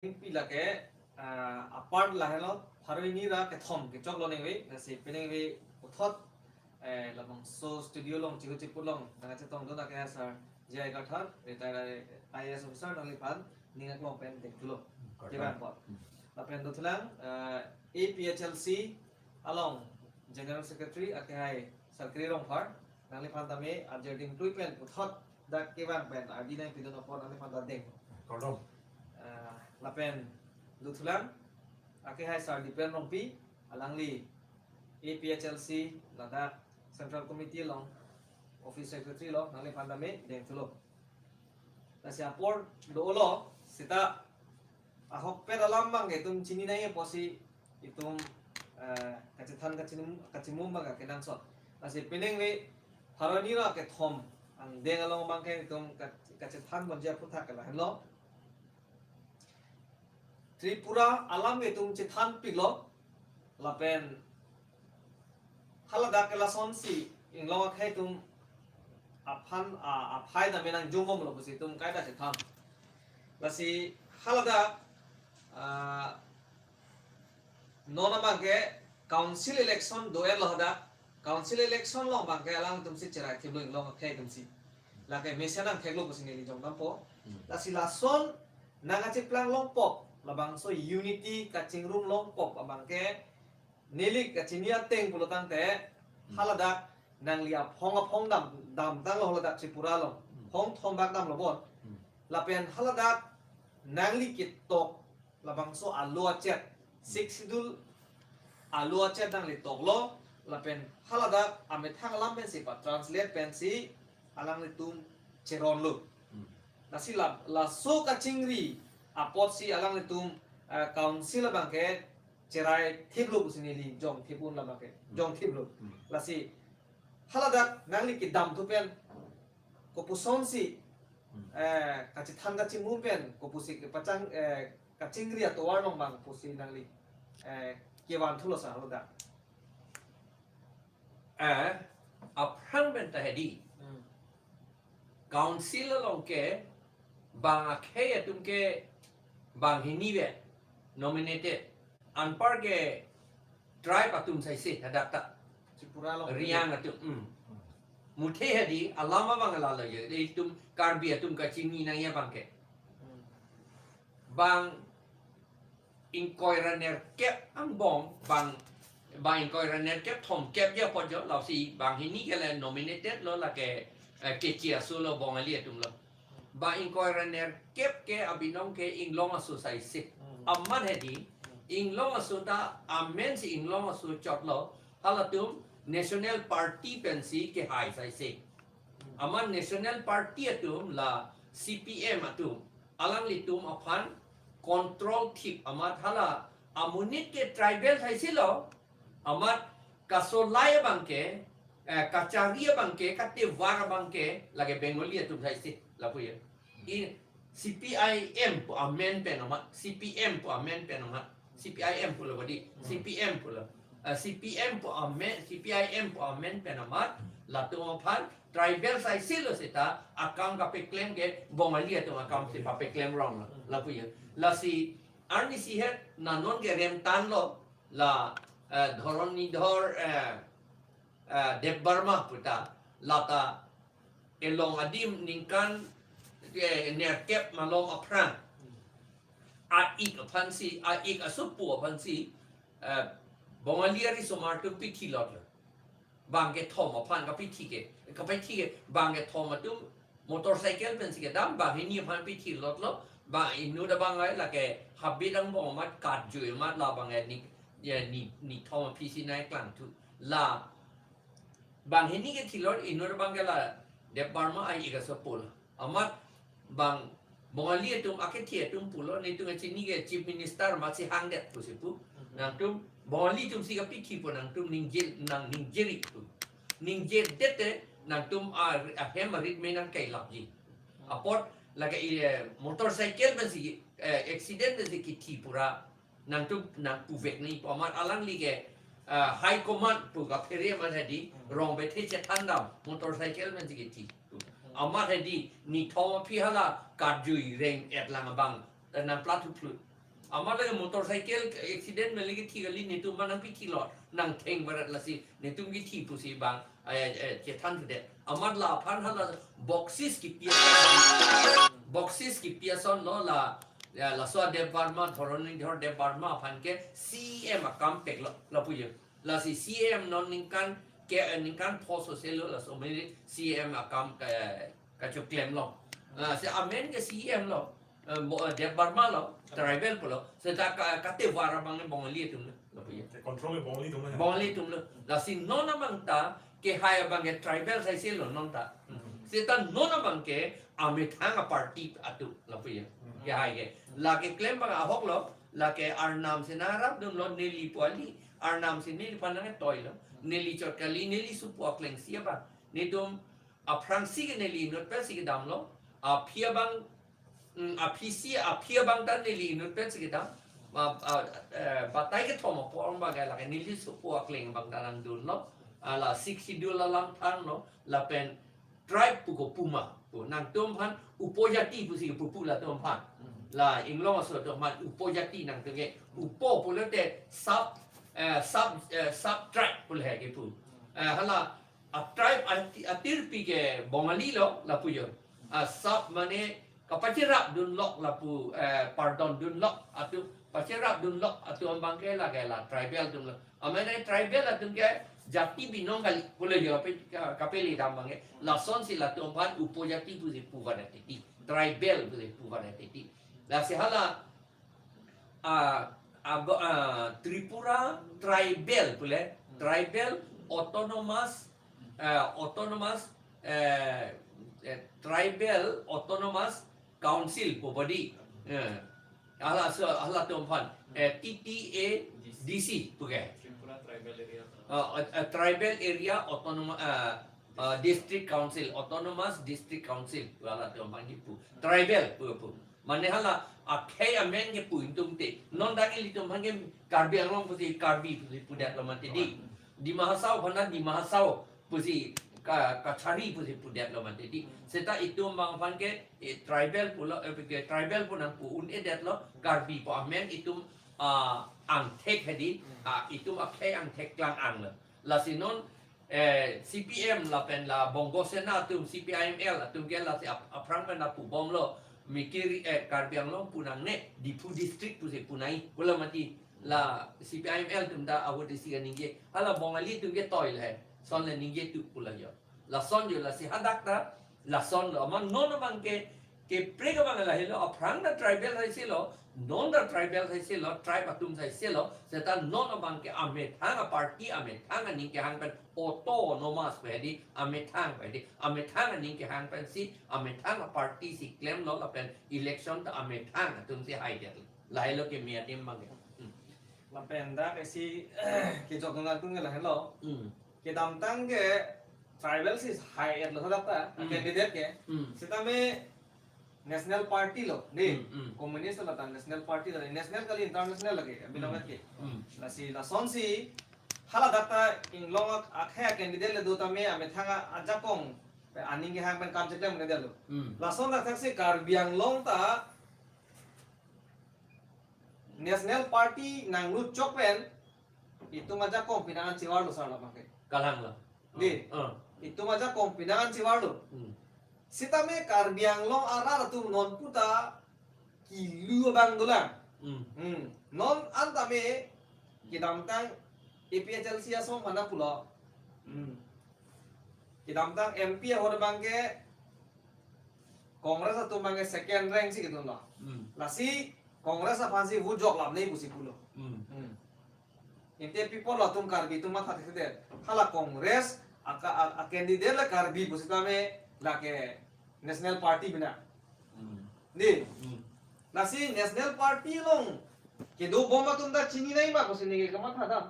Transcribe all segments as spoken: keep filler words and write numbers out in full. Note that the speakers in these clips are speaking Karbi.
Pi lake, ah, apart lahenlo, pharo hini ra kethom kechoklo ningve, lasi peningve puthot, eh, labangso studio along, chihu chipu along, nangkachetongdun ake Sir J I Kathar, retired I A S officer, nangliphan ning aklong pen dengthulo. Kathar. Kevang apot. Hmm. Lapen dothulang, eh, A P H L C along General Secretary ake hai Sir Kri Rongphar, nangliphan tame ajir dingtui pen puthot dak kevang pen ardi nangpidun apot nangliphan ta deng. Kardom. Ah, lapen dothulang ake hai Sir Dipen Rongpi, alangli A P H L C ladak Central Committee along Office Secretary lo, nangliphan tame dengthulo. Lasi apor dolo seta ahokpet alam abang itum chini nangji apotsi itum, eh, kachethan kachimum, kachimum abang kenangsot. Lasi peningve pharo hini ra kethom angdeng along abangke itum ka-, kachethan ponji aphuthak ke lahenlo. Tripura alam ke itum chethanpiklo, lapen haladak ke lasonsi inglong akhei atum aphan, a, aphai tame nangjungbomlo pusi itum kaita chethan. Lasi haladak, ah, non abangke council election do-etlo hadak. Council election along abangke alangtumsi cherai thiplo inglong akhei atumsi. Lake mesen nangtheklo pusi neli jongdampo. Hmm. Lasi lason nangkacheplang longpop, labangso unity kachingrum longpop abangke neli kachini ateng pulo tangte, hmm, haladak nangli aphong aphong dam, damtanglo haladak Tripura along. Hmm. Hong thom bak damlo bon. Hmm. Lapen haladak nangli ketok labangso alo achet, Sixth Schedule alo achet nangli toklo, lapen haladak amethang alam pensi patranslate pensi alanglitum cheronlo. Hmm. Lasi la, laso kachingri apotsi alanglitum, eh, council abangke cherai thiplo pusi neli jongthip un labangke, hmm, jongthiplo. Hmm. Lasi haladak nangli kedamthu pen kopusonsi, hmm, eh, kachethan kachimum pen kopusi kepachang, eh, kachingri atovar along abang pusi nangli, eh, kevanthulo sir haladak. Eh, aphrang pen ta hedi. Hmm. Council along ke bang akhei atum ke banghini ave nominated. Anpar ke tribe atum saise hadak ta. Tripura along. Reang atum. Hmm. Hmm. Muthe hedi alam abang lalo je. Itum Karbi atum kachini nangji abangke. Hmm. Bang ingkoi ra nerkep angbong, bang, bang ingkoi ra nerkep thomkep je apot jo, lasi banghini ke le nominated lo lake, eh, Keche aso lo, Bongali atum lo. Bang ingkoi ra nerkep ke abinong ke inglong aso saise. Hmm. Amat hedi, hmm, inglong aso ta amensi inglong aso chotlo, halatum National Party pensi kehai saise. Hmm. Amat National Party atum la C P M atum, alanglitum aphan control thip amat hala amonit ke tribal saiselo, amat kasolai abangke, eh, kachari abangke, katevar abangke lake Bengali atum saise lapu ya. I C P I M pu amen pen amat, C P M pu amen pen amat, C P I M pulo bodi, hmm, C P M pulo. Eh, C P M pu amen, C P I M pu amen pen amat, latum aphan tribal saiselo seta akam kapeklem ke Bongali atum akamsi papeklem rong lo, lapu ya. Lasi arnisi het na non ke remtanlo, la, eh, Dharanidhar, eh, eh, Debbarma puta, lata elong adim ningkan, eh, nerkep malom aphrang, a-ik aphansi, a-ik asopo aphansi, eh, Bongali arisomar atum pithilotlo. Bang kethom aphan kapithi ke, kapithi ke, bang kethom atum motorcycle pensi kedam, banghini aphan pithilotlo, bang inut abang ai lake habit angbong amat, katjui amat, labang ai ni, ya ni, nithom aphisi nangkeklang thu. La banghini kethilot inut abang ke la Debbarma a-ik asopo lo. Amat bang Bongali atum akethi atum pulo, netum kachini ke Chief Minister amatsi hangdet pusi pu. Mhm. Nangtum Bongali atumsi kapithipo, nangtum ningje, nang ningjerik pu. Ningjedet te nangtum a, ahem arit me nangkailapji. Apot lake, eh, motorcycle pensi, eh, accident pensi kithi pura nangtum nangpuvek nangji pu amat alangli ke, ah, high command pu kaphere amat hedi, hmm, rong bethe chethandam, motorcycle pensi kithi. Hmm. Amat hedi nithom aphi hala katjui reng-et lang abang, eh, nangplathu phlu. Amat lake motorcycle accident mele kethi kali, netum ma nangpi thilo, nangtheng barat lasi netum kethi pusi bang, eh, eh, chethan sudet. Amat la aphan hala boxes kipi ason, boxes kipi ason lo la, ya, laso Debbarma, Dhoronidhor Debbarma aphan ke C E M akam pek lo, lapu jo. Lasi C E M non ningkan ke, eh, ningkan pho sose lo, laso mene C E M akam ke, kachoklem lo. Ah, si amen ke C E M lo. Eh, mo, eh, Debbarma lo, tribal pulo. Seta ka, katevar abang ke Bongali atum lo, lapu jo. Ke control ke Bongali atum lo. Bongali atum lo. Lasi non abang ta kehai abang ke tribal saise lo non ta. Hmm. Seta non abang ke amethang a-party atum, lapu jo. Hmm. Kehai ke. Lake klem abang ahok lo, lake Arnam si nangrapdun lo, neli pu kali, Arnam si neliphan nangtoi lo. Neli chot kali, neli sopo akleng si abang. Netum aphrangsi ke neli inut pensi kedam lo. Aphi abang, mm, aphi si, aphi abang ta neli inut pensi kedam. A, a, eh, batai kethom apor abang ke lake neli sopo akleng abang ta nangdun lo. Hala Sixth Schedule alam thang lo. Lapen tribe pu ko puma pu, nangtum aphan upojati pusi kepu pu latum aphan. Hmm. La Inglong aso atum aphan upojati, nangtum ke upo pulote sub, eh, sub, eh, sub tribe pu le kepu. Eh, hala a-tribe ati-, atirpi ke Bongali lo, lapu jo. A-sub mane kapacherapdun lok lapu, eh, pardondun lok atum, pacherapdun lok atum abang ke lake la tribal atum lo. Amene tribal atum ke jati binong kali, pulo jo, kape-, ka-, kapeli dam abang ke. Lasonsi latum aphan upojati pusi puvan atiti, tribal pusi puvan atiti. Lasi hala, ah, abo-, ah, Tripura tribal pu le, tribal autonomous, eh, autonomous, eh, eh, tribal autonomous council pu body. Eh, halaso, halatum aphan, eh, T T A D C pu ke. Tripura Tribal Area Autonomous. Ah, ah, ah, Tribal Area Autonomous, ah, ah, District Council, Autonomous District Council pu halatum aphan kipu. Tribal pu pu. Mane hala akhei amen kepu ingtung te. Non dak ilitum aphan ke Karbi Anglong pusi Karbi pusi pudet lo mati di. Dima Hasao aphan Dima Hasao pusi ka, Kachari pusi pudet lo mati di. Seta itum abang aphan ke, eh, tribal pulo, eh, ke tribal pu nangpu un-edet lo, Karbi pu amen itum, ah, angthek hedi, ah, itum akhei angthek klang-ang lo. Lasi non, eh, C P M lapen la Bongo Sena atum, C P I M L atum ke lasi ap-, aphrang pen lapu bom lo, mikir, eh, Karbi Anglong pu nangne, Diphu District pusi pu nai, pulo mati. La C P I M L atum ta ahut isi kaningje. Hala Bongali atum ketoi le, son le ningje tu pulo jo. Lason jo, lasi hadak ta lason lo. Amat non abang ke, keprek abang lahelo, aphrang ta tribal saise lo, non ta tribal saise lo, tribe atum saise lo, seta non abang ke amethang a-party, amethang aning kehang pen autonomous pu hedi, amethang pu hedi, amethang aning kehang pensi, amethang a-party si klem lo lapen election ta amethang atum si haidet lo. Lahelo keme adim abang ke. Hmm. Lapen dak isi kejok nang tung lahelo. Hmm. Kedamtang ke tribal si hai-et lo hadak ta, Hmm. candidate ke. Hmm. Sitame National Party lo, di. Hmm, hmm. Communist lo ta National Party lo, national kali international lagi, belong Hmm. ke. Hmm. Lasi lasonsi, hala dak ta Inglong ak-, akhei candidate le do tame amethang ajakong, aning kehang pen kam cheklem kedet lo. Hmm. Lason dak thaksi Karbi Anglong ta National Party nanglut chok pen, itum ajakong pinangan chivar lo sar lo abang ke. Kalang lo. Di. Ah. Itum ajakong pinangan chivar lo. Hmm. Sitame Karbi Anglong arat atum non puta kilu abang dolang. Hmm. Hmm. Non an tame kedamtang A P H L C asong mana pulo. Hmm. Kedamtang M P ahut abang ke Congress atum abang ke second rank si kedun lo. Hmm. Lasi Congress aphan si vote jok lam nei pusi pulo. Hmm. Hmm. Inte people atum Karbi atum matha thekthedet. Hala Congress aka, a, a-candidate le Karbi pusitame lake National Party bina. Hmm. Di. Hmm. Lasi National Party along kedo bom atum ta chini nai ma pusi neke kamatha dam.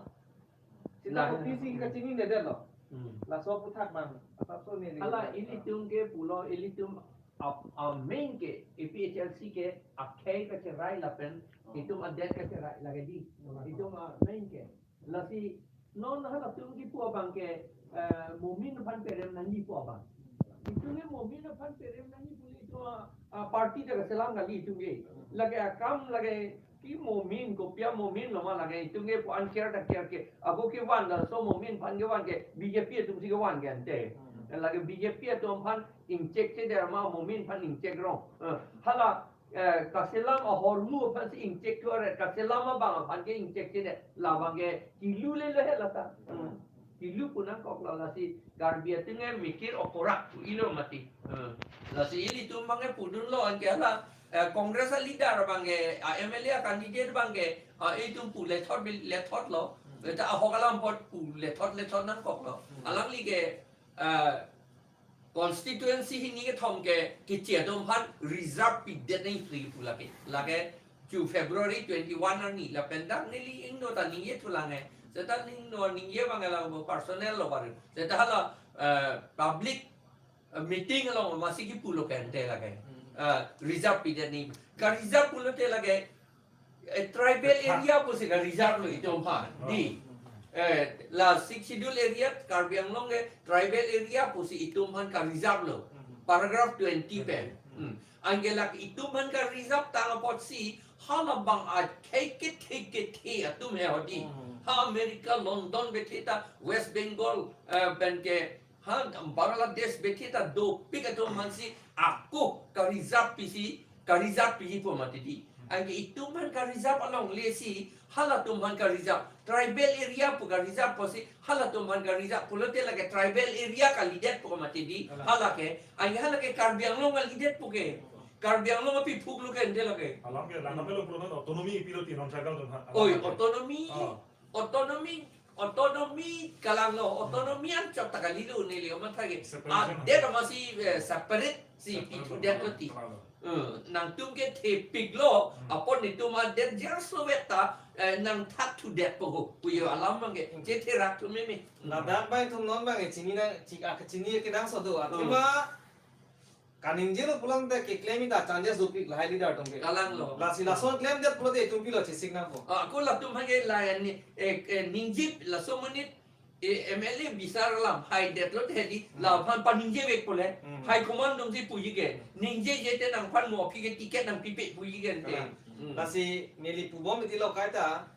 Sita Nah. P C kachininedet lo. Hmm. Laso aphuthak abang. Asapso ne. Hala ilitum ke pulo, ilitum ap-, amen ke A P H L C ke akhei kacherai lapen Oh. itum adet kacherai lagi di. Oh. Itum amen ke. Lasi non halatum kipu abang ke, eh, Momin aphan perem nangji pu abang. Itum ke Momin aphan perem nangji pu itum a, a-party ta kachelang kali itum ke. Lake akam lake Ki momin, kopi amomin lo ma lake, itum ke pu-an care ta care ke. Ako kevan laso momin aphan kevan ke, B J P atum si kevan ke ante. Hmm. Lake B J P atum aphan ingchek chedet ma momin aphan ingchek rong. Eh, hala, eh, kaselam ahormu aphan si ingchek thu aret, kaselam abang aphan ke ingchek chedet. Labang ke kilu le lo he lata. Hmm. Kilu pu nangkoklo lasi Karbi atum ke mikir okorak pu ilo mati. Eh, lasi ilitum abang ke pudunlo anke hala, eh, Congress a leader abang ke, a M L A a candidate abang ke, ah, itum pu lethot bil-, lethotlo. Hmm. Eta ahok alam apot pu lethot lethot nangkoklo. Hmm. Alangli ke, eh, constituency hini kethom ke, keche atum aphan reserve pidet nangji pu lake. Lake chu February twenty-one arni lapen dak neli ingno ta ningje thulang eh. Seta ingno ningje abang along personal lo baru. Seta hala, eh, public, eh, meeting along masi kipulo ke ante lake. Hmm. Eh, reserve pidet nangji. Ka reserve pulote lake, eh, tribal area pusi ka reserve lo itum aphan. Oh. Di. Eh, la Sixth Schedule area, Karbi Anglong ke tribal area pusi itum aphan ka reserve lo. Hmm. Paragraph twenty pen. Hmm. Hmm. Anke lake itum aphan ka reserve tang apotsi, halabang akhei kethe kethe atum he hodi. Hmm. Ha America, London bethe ta, West Bengal, eh, pen ke, ha Bangladesh bethe ta dopik atum aphansi ako ka reserve pisi, ka reserve piji pu mati di. Anke itum aphan ka reserve alongle si, halatum aphan ka reserve. Tribal area pu ka reserve pusi, halatum aphan ka reserve pulote lake tribal area kalidet pu mati di. Hala. Hala ke, anke hala ke Karbi Anglong kalidet pu ke. Karbi Anglong api phuk lo ke ante lake. Alam ke, lana pelo prono autonomy pilo ti non-tribal atum aphan. Oi, alam ke. Autonomy, ah. Autonomy, autonomy kalanglo, autonomy anchot ta kalilo neli oman thage. Separation. Adet masi, eh, separate si, separate, pithudet lo ti. Kalanglo. Eh, nangtum ke thepiklo, hmm, apot netum adet jerslo vek ta, eh, nangthat thudet po ho. Puyo alam abang ke, hmm, chetherak thu meme. Ladak abang itum non abang ke chinina, chi-, ah, kachini kenangsot do. Hmm. Athema, kaningjelo pulote keklem ta chances dopik lahai leader atum ke. Kalanglo. Lasi lason klemdet pulote itum pilo chesik nangpo. Ah, ako latum aphan ke la ni, eh, eh, ningje laso monit, eh, M L A bisar alam haidet lote di, hmm, laphan paningjevek pule. Hmm. High command atum si puji ke. Ningjeje te nangphan mo aphi ke ticket nangpipe puji ke ante. Kalang. Hmm. Lasi neli pubom iti lo kaita,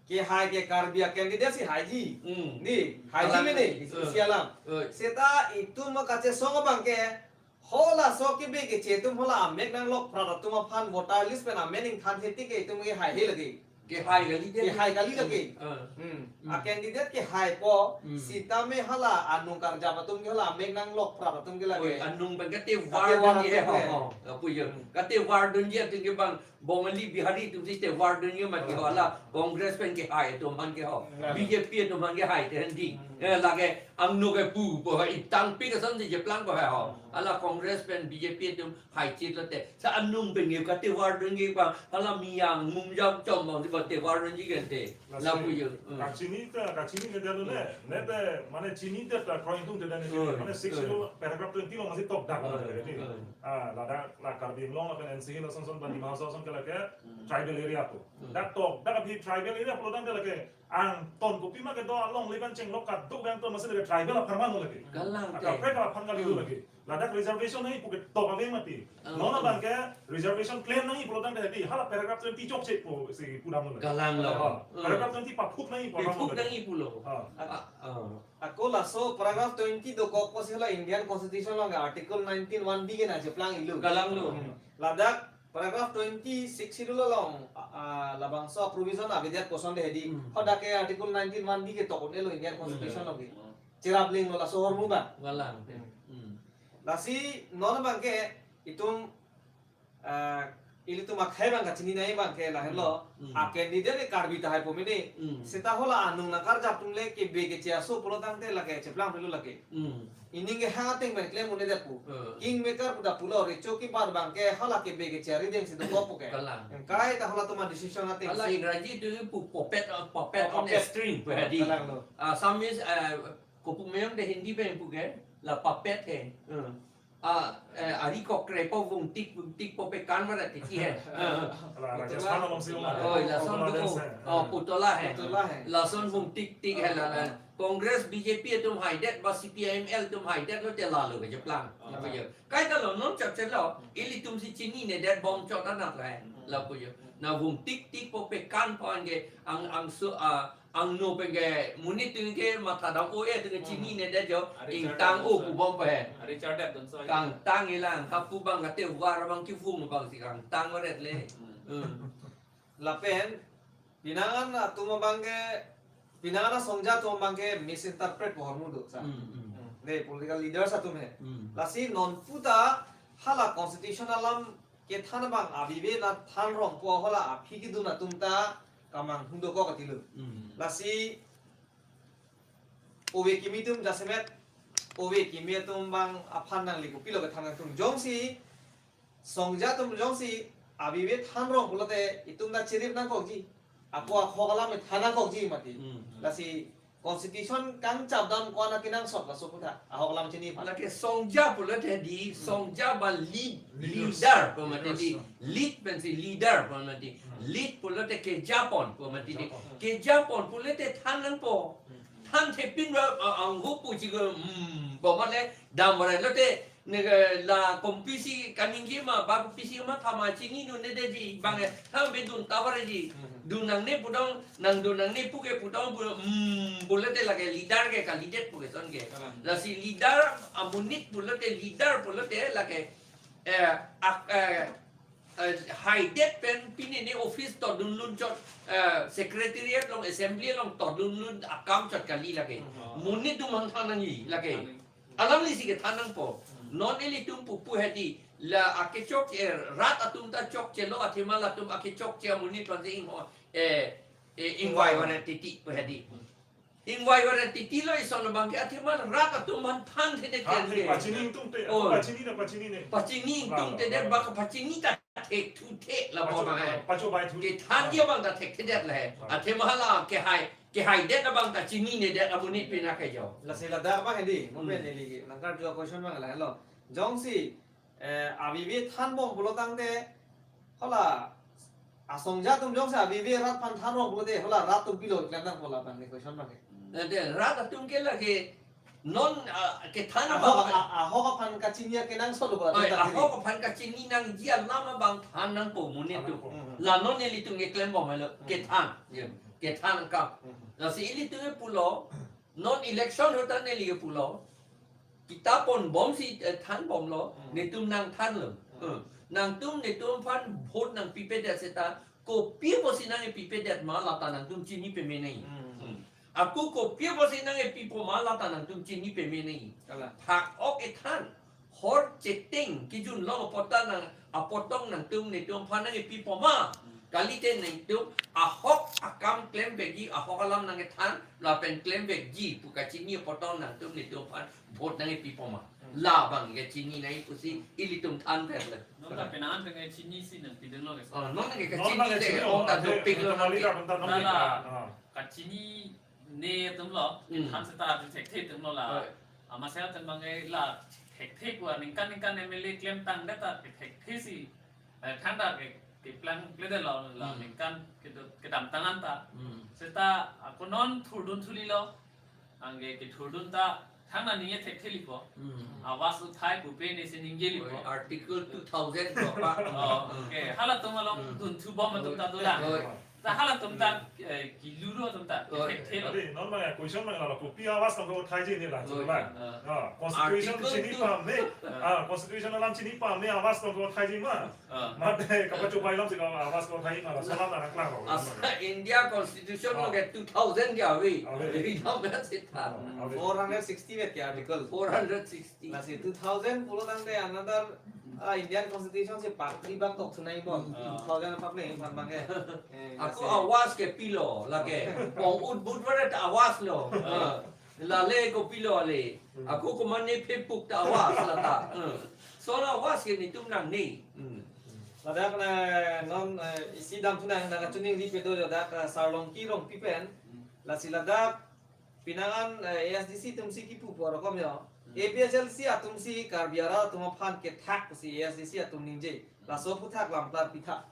kehai ke Karbi a candidate si haiji. Hmm. Di, haiji. Kalang. Mene, eh, isi alam. Eh. Seta itum ma kachesong abang ke, halaso kebe keche atum hala amek nanglok prat atum aphan voter list pen amen ingthan theti ke itum kehai he lake. Kehai kalidet. Kehai kali lake. Eh. Hmm. Hmm. A candidate kehaipo, hmm, sitame hala anung karjap atum ke hala amek nanglok prat atum ke lake. Oi, anung pen kate, kate war, war dunji atum he ho, ke, ho. Lapu jo. Hmm. Kate war dunji atum ke bang Bongali, Bihari atum si te war dunji mati ho, hala Congress pen kehai atum aphan ke ho. Hmm. B J P atum aphan kehai te handi. Hmm. Eh, lake angno kepu po, itangpi kesan si cheplang po he ho. Hmm. Hala Congress pen B J P atum haichit lote. Sa anung pen ke kate war dunji pa, hala Miyang, Mumjang, Chom abang si kate war dunji ke ante. Lasi, lapu jo. Hmm. Kachini ta, kachini ke dia lo ne. Hmm. Ne te, mane chini te ta kroitung te dan ne. Hmm. Mane six, hmm, itu paragraph twenty lo masi tokdak, hmm, mane te. Hmm. Ah, ladak, la Karbi Anglong lapen N C Hills ason ason, Dima Hasao ason ke lake, hmm, tribal area atum. Hmm. Dak tokdak aphi tribal area pulo tangte lake, angton kopima kedo alongle pen chenglok kadokave angton masi lake tribal apharman lo lake. Kalang te. Akaprek aphan kali lo, hmm, lake. Ladak reservation nangji pu ke tok ave mati. Oh. Non abang ke reservation claim nangji pulo tangte di, hala paragraph twenty chokche po si pudam lo. Kalanglo. Ha. Hmm. Paragraph twenty paphuk nangji pu, paphuk nangji pulo. Ha. Ah, ah. Ako laso paragraph twenty dokok pusi hala Indian Constitution along Article nineteen one D ke nangcheplang ilo. Kalanglo. Hmm. Ladak paragraph twenty-six ilo along, ah, labangso provision avedet koson de di. Hmm. Hadak ke Article nineteen one D ke tok un-elo Indian Constitution along ke. Hmm. Cherap lenglo laso ahormu abang. Kalang. Hmm. Hmm. Lasi non abang ke itum, ah, ilitum akhei abang kachini nangji abang ke lahenlo. Hmm. Hmm. A candidate ke Karbi tahai po mene. Hmm. Seta hala anung nangkarjap atum le kebe keche aso pulo tangte lake cheplang pilo lake. Hmm. Ining ke ha ateng pen klem un-edet pu. Hmm. Kingmaker pu ta pulo, recho kebar abang ke hala kebe keche arideng si dokok pu ke. Kalang. Kaita halatum a-decision ateng. Hala si Ingraji atum pu puppet, uh, puppet on a, oh, puppet, string pu, oh, di. Kalanglo. Ah, Assamese, uh, kopumeyong de Hindi pen pu ke, la puppet he. Hmm. Ah, eh, ari kokre po vungtik vungtik po pekan mara titi he. Eh, Ala, ala, Rajasthan along si Oh, lason Putola do. dance hai. Oh, putola hai. Putola hai. Lason vungtik tik hai la. Congress B J P atum haidet ba C P I M L atum haidet lote lalo kejeplang. Lapu jo. Kaita lo non chapchelo. Ilitum si chininedet bom chot anat la. Lapu jo. Na vungtik tik po pekan po anke ang angso a angno penke monit atum ke matha dam o e atum ke chininedet jo. Ari Ingtang o chardam pu bom pa he. Ari chardet don so. Kangtang ilang hapu bang kate war bang kivung bang si kangtang waret le. Hmm. Lapen pinangan atum abang ke, pinangan asongja atum abang ke misinterpret pohor mudu sa. Hmm, hmm. Hmm. De political leaders atum he. Hmm. Lasi non puta hala constitution alam kethan abang abibe na than rong po hala aphi kedun atum ta kamang hundo ko katilo. Hmm. Lasi ove kimi atum jasemet ove kimi atum abang aphan nangli kopilo kethan atum jongsi songja atum jongsi abibe than rong pulote itum ta chirip nangkokji. Ako ahok alam than nangkokji mati. Hmm. Lasi constitution kangchap dam ko-an akenangsot laso puta ahok alam chini pa. Lake songja pulote di songja ba lead Leaders. Leader pu mati di Leaders. Lead pensi leader pu mati. Lead pulote kejapon pu mati di. Kejapon. Kejapon pulote than nangpo. Than thepin ra anghu pu chigo hmm pu male dam varai lote nega la kompisi kaninggi ma ba kompisi ma thama chinine detji bang eh tham be dun ta varai ji. Dun nangne pudong nang dun nangne puke pudong pu hmm pulote lake leader ke kalidet puke son ke. Lasi leader amonit pulote leader pulote lake eh ak eh eh, haidet pen pine ne office todun lun chot eh, secretariat along assembly along todun lun akam chot kali lake. Monit atum hang than nangji lake. Alangli si kethan nangpo. Non ilitum pupu hedi la akechok eh, rat atum ta chokchelo athema latum akechokche amonit pansi ingho eh eh ingvai varet titi pu hedi. Ingvai varet titi lo ison abang ke athema rat atum aphan thanthedet Than ke. the pachini ingtungte. Oh. Pachini na pachini ne. Pachini ingtungte det bang pachini ta thekthu the la bom hai. Pacho bai thu. Kethanji abang ta thekthedet le. Athema hala kehai kehaidet abang ta chininedet amonit pina ke jo. Lasi ladak abang hedi, mo pen neli nangkarju a-question abang la lo. Jongsi eh, abibe than bom pulo tangte hala asongja atum jongsi abibe rat aphan than rong pulote hala rat atum pilo klem nangpo la abang ni question abang ke. Na de rat atum ke lake non ah, kethan Ahok abang. a- ahok aphan kachini akenangsot lo ba. Oi, Tangte ahok aphan kachini nangji alam abang than nangpo monit atum. Than nangpo. La non ilitum ke klem bom lo. Kethan. Ye. Kethan ka. Lasi ilitum ke pulo. Non election ahut ta neli ke pulo. Kita pon bomsi eh, than bomlo. Netum nangthanlo. Eh, nangtum netum aphan vote nangpipedet seta kopi apotsi nangpipedet ma lata nangtum chini peme nangji. Ako kopi apotsi nangpipo ma lata nangtum chini peme nangji. Kala. Phak-ok ethan. Hor cheteng kejun long apot ta nang apotong nangtum netum aphan nangpipo ma. Kalite netum ahok akam klem vekji, ahok alam nangkethan lapen klem vekji pu kachini apotong nangtum netum aphan vote nangpipo ma. La abang kachini nangji pusi ilitum thandet le. Non ta penang penang chinisi nangpidun lo ke. Oh, non ke Non kachini abang te kachini ong ta abang dopik lo kachini nangke. abang ta dopik. Nala. Ah. Kachini ne atum lo, Hmm. than seta thekthe atum lo la. Oi. Ama sel atum abang la thekthe ko ningkan ningkan M L A klem tangdet ta thekthe si. Eh, than ta ke keplang kledetlo la Hmm. ningkan kedam tangan ta. Hmm. Seta ako non thurdun thuli lo. Anke kethurdun ta than ta ningje thekthe lipo. Hmm. Awas uthai pupe ne si ningje lipo. Oi, Article two thousand ko pa. Oh, okay. Halatum along Hmm. dunthu bom atum ta dolang. Oi. Ta halatum ta eh, kilu ro atum ta Oi. thekthe lo. Ade, non abang question abang la kopi awas tong ko thaiji ne la Oi. ba. Ah. Ah, constitution Article chini two. Pame. Ah, constitution alam chini Pame awas tong ko thaiji ma. Ah. Mate kapachobai alam si ka awas ko thai ma la solam na klang ko. Asa India Constitution lo ke two thousand ke ave. Ave. Ridam na seta. Ave. Four hundred sixty vet ke article. Four hundred sixty. Lasi two thousand pulo tangte another ah, Indian Constitution si pakri bang tok sunai bon. Hmm. Two thousand pakri bang bang ke. Eh, Ako lasi- awas kepilo lake. Pong ut but varet awas lo. Ah. Lale kopilo ale. Ako komatne phepuk ta awas lata. Ah. Sola awas ke netum nangne. Hmm. Ladak na non eh, isi damthu nang nang chuning ri pedo ladak eh, Sarlongki Rongpi pen. Lasi ladak pinangan eh, A S D C atum si kipu por kom yo. A P H L C atum si Karbi arat atum aphan kethak pusi A S D C atum ningje. Laso aphuthak lam klar pitha.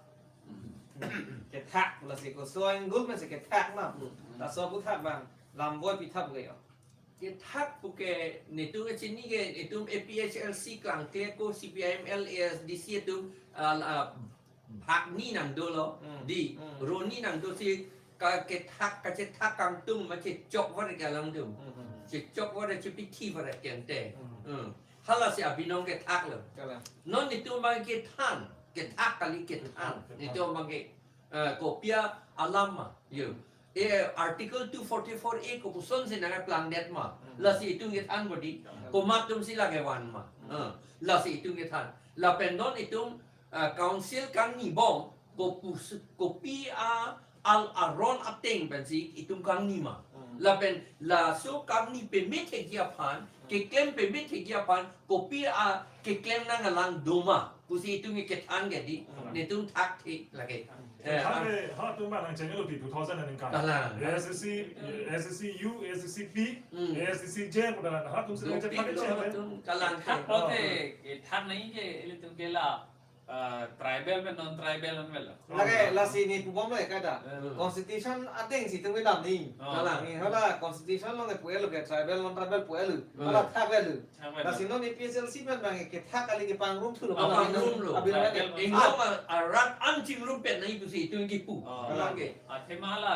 Kethak lasi koson gul mesi kethak na. Laso aphuthak bang lam voi pitha pu ke yo. Kethak pu ke netum kachini ke, netum A P H L C klangkle ko, C P I M L, A S D C atum, ah, ah, phak ni nangdolo, Hmm. di, Hmm. ro ni nangdo si ka kethak, kachethak kangtung ma chechok varet ke alangtum. Hmm, hmm, hmm. Chechok varet, chepithi varet kente. Hmm. Hmm. Hala si abinong kethak lo. Kalang. Non netum abang kethan, kethak kali kethan. Kethan, kethan. Netum abang ke, eh, kopi alam ma, yo. Eh, Article two forty-four A kopuson si nangplangdet ma. Hmm. Lasi itum kethan bodi. Hmm. Komat atum si lake van ma. Hmm. Eh, lasi itum kethan. Lapen non itum, eh, council kangni bom, kopus-, kopi a al aron ateng pensi itum kangni ma. Hmm. Lapen laso kangni peme thekji aphan, keklem peme thekji aphan, kopi a keklem nanglang do ma pusi itum kethan ke di, Hmm. netum thak thik lake. Hmm. Eh, Thang ah. ke, ha, tum ba nang channel di two thousand aningkan. Kalang. A S D C, A S D C U, A S D C P, Hmm. A S D C J, pu kalang. Ha, tum si Dopik ngecek pakai lo channel. Tum kalang. Thak Ah. lote, eh, thak nai ke, ilitum ke la, eh, tribal pen non-tribal non melo. Lake, lasi ne pu bom lo kada. Eh. Constitution ateng si itum kedam ni. Oh. Kalang. Ni hala constitution along ke pu-et lo ke tribal non-tribal pu-et lo. Hmm. Hala thak-et lo. Thak-et lo. Lasi non A P H L C pen bang kethak kali kepangrum thulo. Ah, pangrum lo. Abin lake. Tribal. Inglong a, arat an chingrum pen nai pusi itum kipu. Oh. Kalang ke. Athema la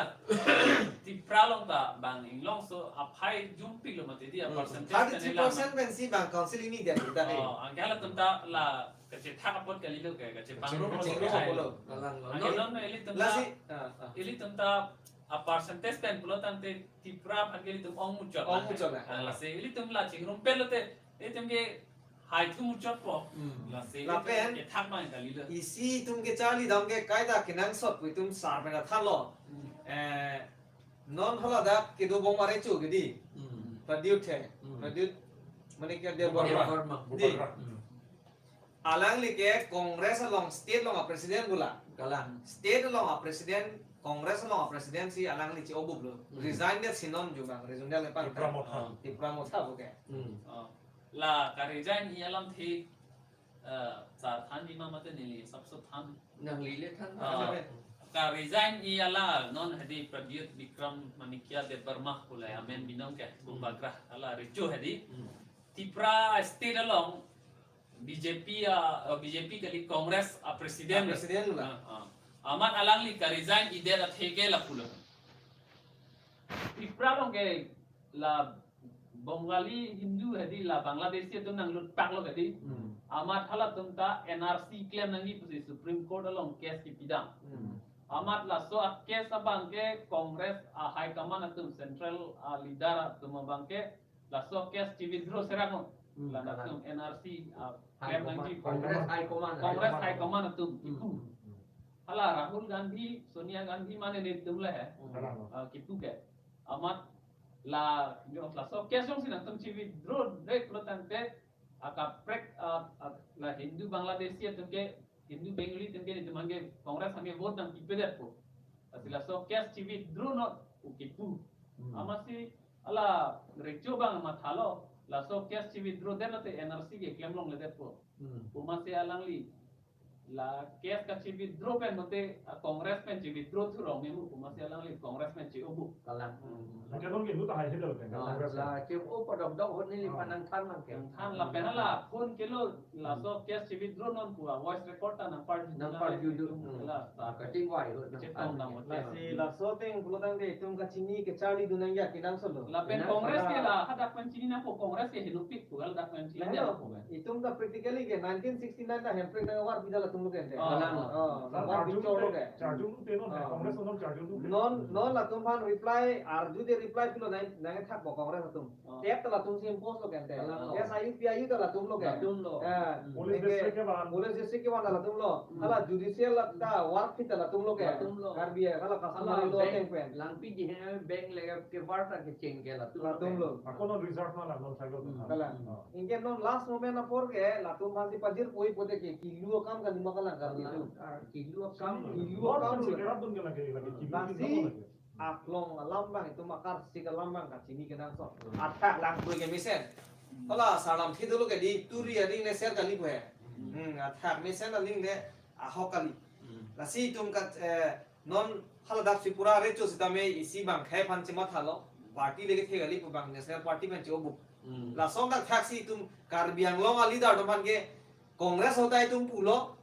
Tipra along ta bang inglongso aphai jumpik lo mati di a Hmm. percentage Thirty-three percent pen si bang council ini dia kita ke. Oh, anke halatum ta la kachethak apot kalilo ke, kachepangrum Kachepangrum apot apot lo. Kalang lo. Anke non ilitum ta, Lasi, ah, ah. ilitum ta a percentage pen pulo tangte Tipra aphan ke ilitum ong muchot. Ong muchot na. Ah, lasi ilitum la chingrum pen lote, ilitum ke hai thu muchot po. Hmm. Lasi Lapen, ilitum kethak bang kalilo. Isi itum kecharli dam ke kaita kenangsot pu itum sar pen thanlo. Hmm. Eh, non haladak kedo bom are chu ke di. Hmm. Pradyut he. Hmm. Pradyut Manikya Debbarma. Debbarma. Di. Hmm. Alangli ke Congress along state along a president bula. Kalang. State along a president, Congress along a president si alangli che-obup lo. Hmm. Resign det si non jumang, regional ke pang. Tipra Motha. Tipra Motha pu ke. Hmm. Oh. La ka-resign-ji alamthe, eh, sar thanji ma mate neli asapso than. Nangli le than. Ah, ka-resign-ji ala non hadi Pradyut Bikram Manikya Debbarma pulai amen binong ke, Hmm. Bubagra ala recho hadi. Hmm. Tipra state along B J P a, eh, B J P kali Congress a president. A president lo. Ah, ah. Amat alangli ka-resign-ji det atheke lapulo. Tipra along ke la Bengali Hindu hadi la Bangladeshi atum nanglut pak lo hadi. Hmm. Amat halatum ta N R C klem nangji pusi Supreme Court along case kipidam. Hmm. Amat laso a case abang ke Congress a high command atum, central a leader atum abang ke laso case chi-withdraw serang. Hmm, Lana kalang. atum N R C a High klem nangji. Command, Congress High Command. Congress High Command atum Hmm. kipu. Hmm. Hala Rahul Gandhi, Sonia Gandhi mane netum le he. Hmm. Kalang. Ah, kipu ke. Amat la, jo, laso case jongsi nangtum chi-withdraw det pulo tangte, akaprek, ah, ah, la Hindu Bangladeshi atum ke, Hindu Bengali atum ke, netum abang ke Congress abang ke vote nangpipedet po. Lasi laso case chi-withdraw non pu kipu. Hmm. Amatsi ala recho bang mathalo, laso case chi-withdraw det lote N R C ke klem longledet po. Hmm. Pu amatsi alangli la case kachi-withdraw pen mate, ah, Congress pen chi-withdraw thurong memu pu amatsi alangli Congress pen chi-obup. Kalang. Hmm. Anke non ke nu ta hai hedal pen, Ah, Congress la pen. Chi-o padok dok hot neli Ah. panang than nang ke. Nang than lapen hala phone kelo laso Hmm. case chi-withdraw non pu a voice record ta nangparju Nangparju dun. Hmm. La ta Kating wai hot nang chetong than nang ke. Lasi laso ateng pulo tangte itum kachini kecharli dun nangji akenangsot lo. Lapen Nang Congress ke kalang. la hadak pen chini nangpo, Congress ke henopik pu, hadak pen chini Lahenlo. nangpo. Itum ta practically ke nineteen sixty-nine ta Hemprek nangvarpi ta latum lo kente. Ah. Kalang. Oh, Sir, nangvarpi arju chor lo te, ke. arju te non, Ah. Congress non arju te. Non, non latum aphan reply, arju te reply pulo nang, nangthak po Congress atum. Ah. Tep ta latum si impose lo kente. Kalang. Yes, I U P I U ta latum lo ke. Latum lo. Ah, Hmm. Police eke, district kevan. Police district kevan ta latum lo. Hmm. Hala judicial ta work ta latum lo ke. Latum lo. Karbi, hala customary Hala law bank, ateng pen. Langpi di he bank le kevar ta kecheng ke latum lo Latum ke. lo. Ako non reserve na la non tribal Hmm. atum. Kalang. Ah. Anke non last moment apor ke latum aphan si pajirpoi pute ke kilu akam kalima kalang Karbi atum. Ah, kilu akam. Kilu Lord akam Sir lo. Sikera dun ke lagi, lagi kilu Lasi, kilu lagi. aklong alam abang itum akarsik alam abang kachini kenangsot. Hmm. Athak lang pui kemesen. Hala sarlam thi dolo ke di turi aling le ser kali pu he. Hmm, athak mesen aling le ahok kali. Lasi itum kat, eh, non haladak Tripura recho sitame isi bang khai aphan chemathalo. Party le kethe kali pu bang National Party pen che-o bup. Lason dak thaksi itum Karbi Anglong a leader atum aphan ke Congress ahut ta itum pulo.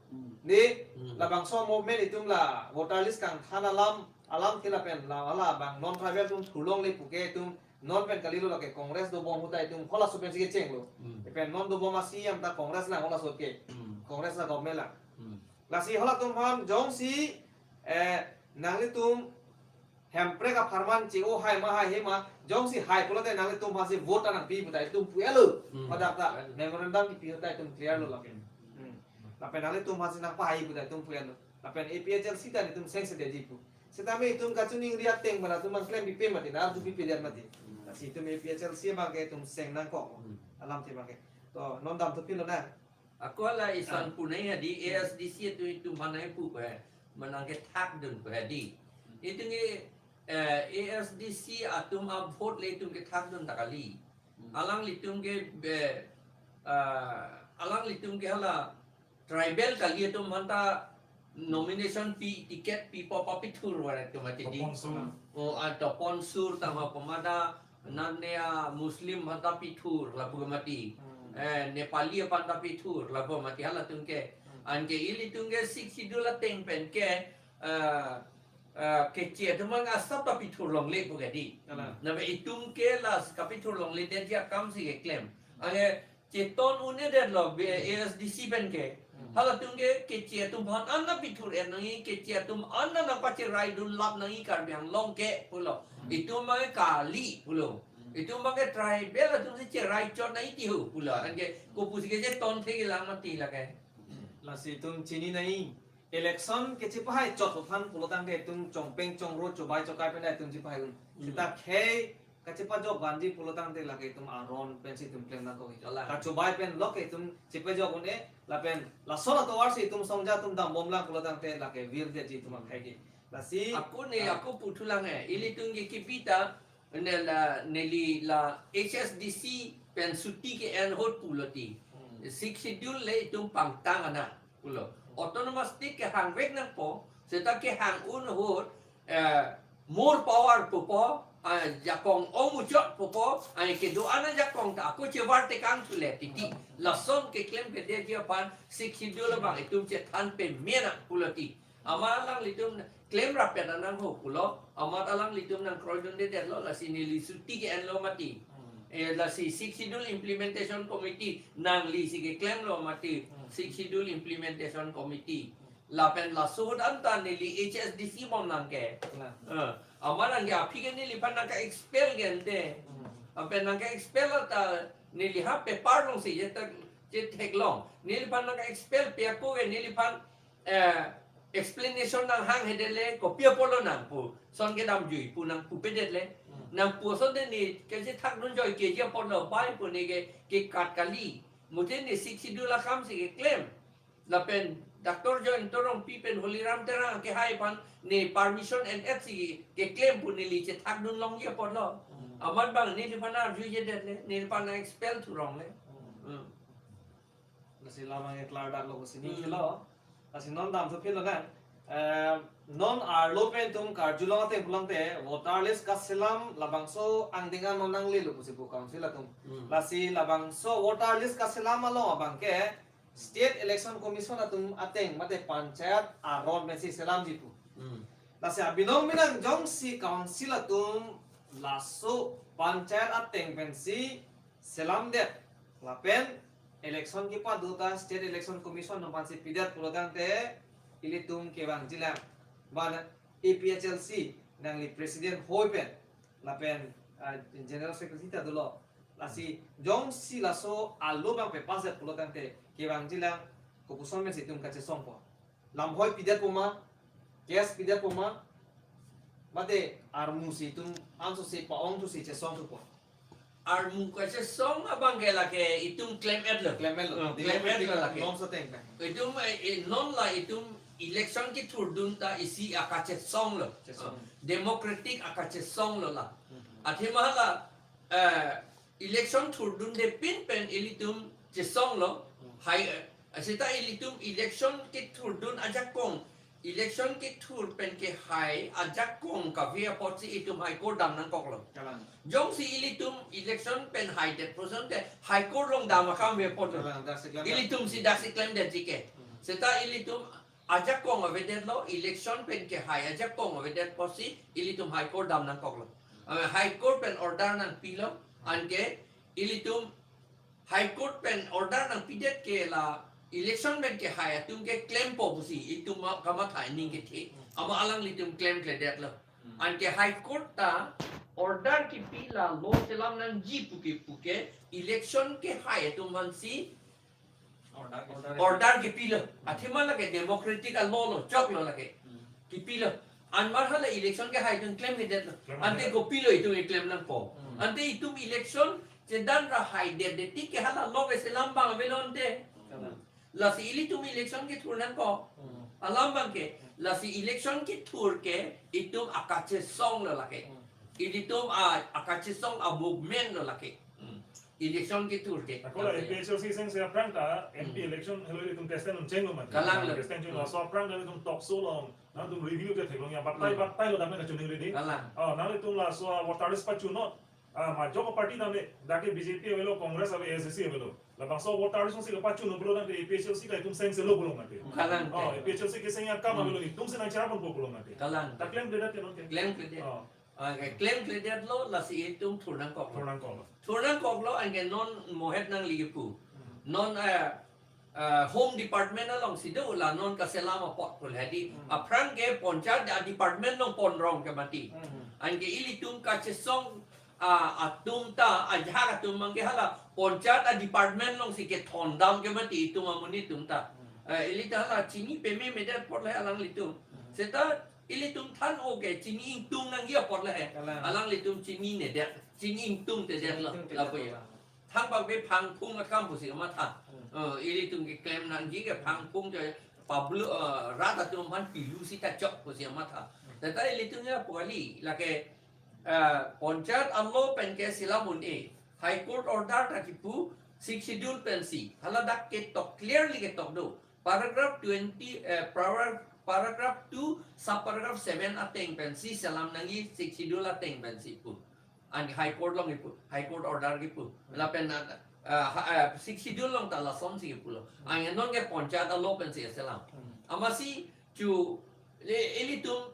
Ne labangso movement itum la voter list kangthan alam alamthe lapen la hala bang non tribal atum thurlongle puke itum non pen kalilo lake Congress dobom ahut ta itum halaso pensi kechenglo. Pen non dobom a-C E M ta Congress lang halaso ke. Congress la government lang. Lasi halatum aphan jongsi, eh, nanglitum Hemprek apharman che-o hai ma hai he ma, jongsi hai pulote nanglitum aphansi vote ta nangpi puta itum pu-etlo. Pada ta memorandum kipi ahut ta itum clear lo lapen. Lapen nanglitum aphansi nangpahai puta itum pu-etlo. Lapen A P H L C ta itum seng sedetji pu. Sitame itum kachiningri ateng mana itum mangklem pipe mati, na arju pipe det mati. Lasi itum A P H L C abang ke itum seng nangkok. Alamthe abang ke. To non damthu philo na. Ako hala isan punai hadi A S D C itum itum aphan nangpu pe. Manang kethakdun pe hadi. Itum ke, eh, A S D C atum a-vote le itum kethakdun ta kali. Alanglitum ke be, ah, alanglitum ke hala tribal kali atum aphan ta nomination pi, ticket pipo papithur varet ke mati di. Topon sur. O, a, topon sur tangho pamada nane a-Muslim aphan ta pithur lapu ke mati. Eh, Nepali aphan ta pithur lapu mati halatum ke. Anke ilitum ke Sixth Schedule ateng pen ke, eh, eh, keche atum abang asap ta pithur longle pu ke di. Nave itum ke la kapithur longledetji akamsi keklem. Anke cheton un-edetlo be A S D C pen ke. Halatum ke keche atum aphan an nangpithur-et nangji, keche atum an nangpacheraidun lap nangji Karbi Anglong ke pulo. Itum abang ke kali pulo. Itum abang ke tribal atumsi cherai chot nangji tiho pulo. Anke kopusi ke cheton thelang mati lake. Lasi itum chini nangji. Election kechepahai chot aphan pulo tangte itum chongpeng chongro chobai chokai pen itum chepahai un. Sita khei kachepajok vanji pulo tangte lake itum aron pensi itum klem nangkok. Kachobai pen lok itum chepajok un-e lapen lason atovarsi itum songja atum dambomlang pulo tangte lake virdetji itum akhei ke. Lasi ako ne, ako puthulang he. Ilitum ke kipi ta, ne la, neli la H S D C pen suti ke-en ahut pulo ti. Sixth Schedule le itum pangtang ana pulo. Autonomous State kehangvek nangpo, seta kehang un ahut, eh, more power pupo, ah, jakong ong muchot pupo, ah, kedo-an ajakong ta ako chevar tekang chule titi. Lason keklem kedetji aphan Sixth Schedule abang itum chethan peme nang pulo ti. Amat alanglitum klem rapet nangho pulo, amat alanglitum nangkroidundedetlo, lasi neli suti ke-enlo mati. Eh, lasi Sixth Schedule Implementation Committee nanglisi keklemlo mati. Sixth Schedule Implementation Committee. Lapen laso ahut anta neli H S D C bomlang ke. Eh, amat nangke aphi ke neliphan nangka-expel ke ante. Lapen nangka-expel ta neli ha paper alongsi chetheklong. Neliphan nangka-expel pe ako ke neliphan, eh, explanation nanghanghedetle kopi apotlo nangpu. Son kedamjui pu nangpupedetle. Nangpu asonte ne kechethakdun joike ji apotlo bai pu ne ke, kekat kali. Mute ne Sixth Schedule akamsi keklem. Lapen Doctor Jayanta Rongpi pen Holiram Terang kehai aphan ne permission en-etsi keklem pu neli chethakdun longji apotlo. Amat bang neliphan arjujedetle, neliphan expel thulongle. Lasi labang ke klardaklo pusi neli thelo. Lasi non damthu philo nang. Eh, non arlo pen itum karjulong ateng pulote voter list kaselam labangso angdeng an non nanglelo pusi pu council atum. Lasi labangso voter list kaselam along abang ke State Election Commission atum ateng mate panchayat aron pensi selamji pu. Lasi abinong binong jongsi council atum laso panchayat ateng pensi selamdet lapen election kepado ta State Election Commission atum aphansi pidet pulo tangte ilitum kevangjilang. Bana A P H L C nangli president hoi pen lapen, ah, general secretary ta dolo. Lasi jongsi laso alo abang pepass det pulo tangte kevangjilang, kopuson pensi itum kachesongpo. Lamhoi pidet puma, cash pidet puma, mate armu si itum anso si pa-ong thusi chesong thupo. Armu kachesong abang ke lake itum klem-etlo. Klem-etlo. Oh, klem-etlo lake. Democratic norms ateng kan. Itum, eh, eh, non la itum election kethurdun ta isi akachesonglo. Chesong. Democratic akachesonglo la. Athema la, eh, Election thurdunde pin pen ilitum chesonglo. Hmm. Hai, eh, seta ilitum election kethurdun ajakong, election kethur pen kehai ajakong kave apotsi itum High Court dam nangkoklo. Kalang. Jongsi ilitum election pen haidet puson te High Court along dam akam ave apotlo. Kalang, daksi klemdet. Ilitum si daksi klemdetji ke. Hmm. Seta ilitum ajakong avedetlo, election pen kehai ajakong avedet apotsi ilitum High Court dam nangkoklo. Ah, High Court pen order nangpilo, anke ilitum High Court pen order nangpidet ke la election pen kehai atum ke klempo pusi itum ma-, kamatha aning kethe. Amat alanglitum klemkledetlo. Anke High Court ta order kipi la law selam nangji puke puke election kehai atum aphansi Order ke. Order kipilo. Athema lake democratic a-law lo, choklo lake. Hmm. Kipilo. Anmar hala election kehai atum klemkledetlo. Klemkledet. Ante kopilo itum keklem nangpo. Hmm. Ante itum election chedan ra haidetdet tik ke hala law ke selam abang avelo ante. Kalang. Lasi ilitum election kethur nangkok. Hmm. Alam abang ke. Lasi election kethur ke itum akachesong lo lake. Hmm. Ilitum a, akachesong a-movement lo lake. Hmm. Election kethur ke. Ako la A P H L C sengse aphrang ta M P Hmm. election helo ilitum contestant un chenglo mati. Kalang lo. Contestant chenglo. Hmm. Laso aphrang ta ilitum talk show along, nangtum review ke theklong ya, batai Hmm. batai lo damne kachining ready. Kalang. Oh, nanglitum laso a voter list pachunot. Ah, majok party damne, dak ke B J P avelo, Congress ave, A S D C avelo. Labangso voter list si pachunot pulo nangte A P H L C ta itum sengse lo pulo mati. Kalang. Oh, A P H L C keseng akam Hmm. avelo, itum si nangcherap ponpo pulo mati. Kalang. Ta klemkledet ke non ke. Klemkledet. Oh. Ah, ke klemkledetlo, lasi itum thur nangkoklo. Thur nangkoklo. Thur nangkoklo, anke non mohet nangli kipu. Hmm. Non, eh, eh, Home Department alongsi do la non kaselam apot pule hadi. Hmm. Aphrang ke Panchayat a-department along ponrong ke mati. Hmm. Anke ilitum kachesong, ah, atum ta, ajahak atum abang ke hala Panchayat a-department alongsi kethondam ke mati itum amonit atum ta. Hmm. Eh, ili ta hala chini pememedet apot le alanglitum. Hmm. Seta ilitum than-o ke chini ingtung nangji apot le he. Kalang. Alanglitum chininedet, chini ingtungtedetlo, chini ingtungtedetlo lapu ya. Kalang. Thang bak be phangphung akam pusi kamatha. Hmm. Eh, ilitum keklem nangji ke phangphung ke public, eh, rat atum aphan pilu sita chok pusi kamatha. Hmm. Tata ilitum ya pu kali, lake, eh, Panchayat a-law pen ke selam un-e, High Court order ta kipu, Sixth Schedule pensi, hala dak ketok clearly ketok do. Paragraph twenty, eh, para-, paragraph two, subparagraph seven ateng pensi selam nangji, Sixth Schedule ateng pensi pu. An High Court along kipu, High Court order kipu. Lapen, ah, ha-, ah, Sixth Schedule along ta lasonsi kipulo. An non ke Panchayat a-law pensi selam. Hmm. Amatsi chu, le, ilitum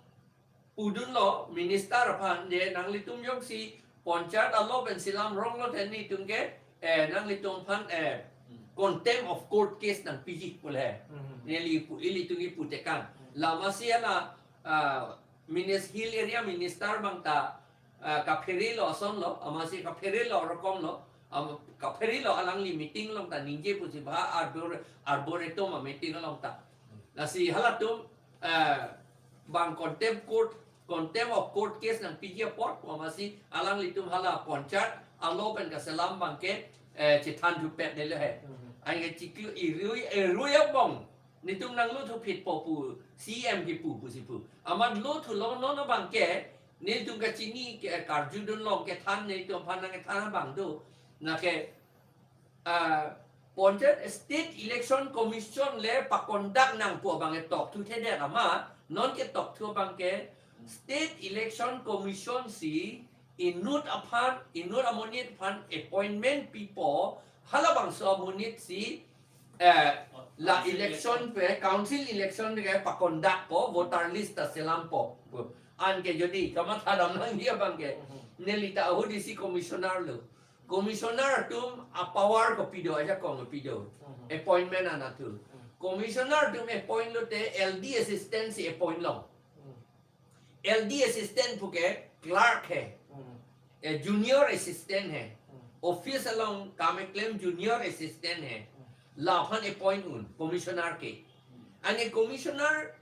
pudunlo minister aphan, je nanglitum jongsi Panchayat a-law pen selam ronglo te nelitum ke, eh, nanglitum aphan, eh, Hmm. contempt of court case nangpiji pule. Hmm. Neli pu, ilitum kipu tekang. Hmm. La amatsi hala, ah, minis-, Hill Area minister abang ta, ah, kapherelo asonlo, amatsi kapherelo rokomlo, am-, kapherelo alangli meeting along ta ningje pusi ba arbor-, arboretum a-meeting along ta. Lasi halatum, eh, bang contempt court, contempt of court case nangpiji apot, amatsi alanglitum hala Panchayat a-law pen kaselam abang ke, eh, chethan thupet nelo he. Mhm. Anke chiklo irui, irui abang, nelitum nanglo thuphitpo pu, C M kipu, pusi pu. Amat lo thulo non abang ke, nelitum kachini ke, karjudun along kethan, nelitum aphan nangkethan abang do. Lake, ah, Panchayat State Election Commission le pa-conduct nang pu abang ke tokthuthe det amat, non ketokthu abang ke State Election Commission si inut aphan, inut amonit aphan appointment pipo, halabangso amonit si, eh, la Council election election. Pe, council election ke pa-conduct po, voter list ta selampo. Anke jodi kamatha dam nangji abang ke, Mhm. neli ta ahut isi commissioner lo. Commissioner atum a-power kopi do, ajakong kopi do. Mhm. Appointment anatthu. Mhm. Commissioner atum appoint lote L D assistant si appoint long. Mhm. L D assistant puke clerk he. Mhm. Eh, junior assistant he. Mhm. Office along kam keklem junior assistant he. Mhm. Laphan appoint un, commissioner ke. Mhm. Anke commissioner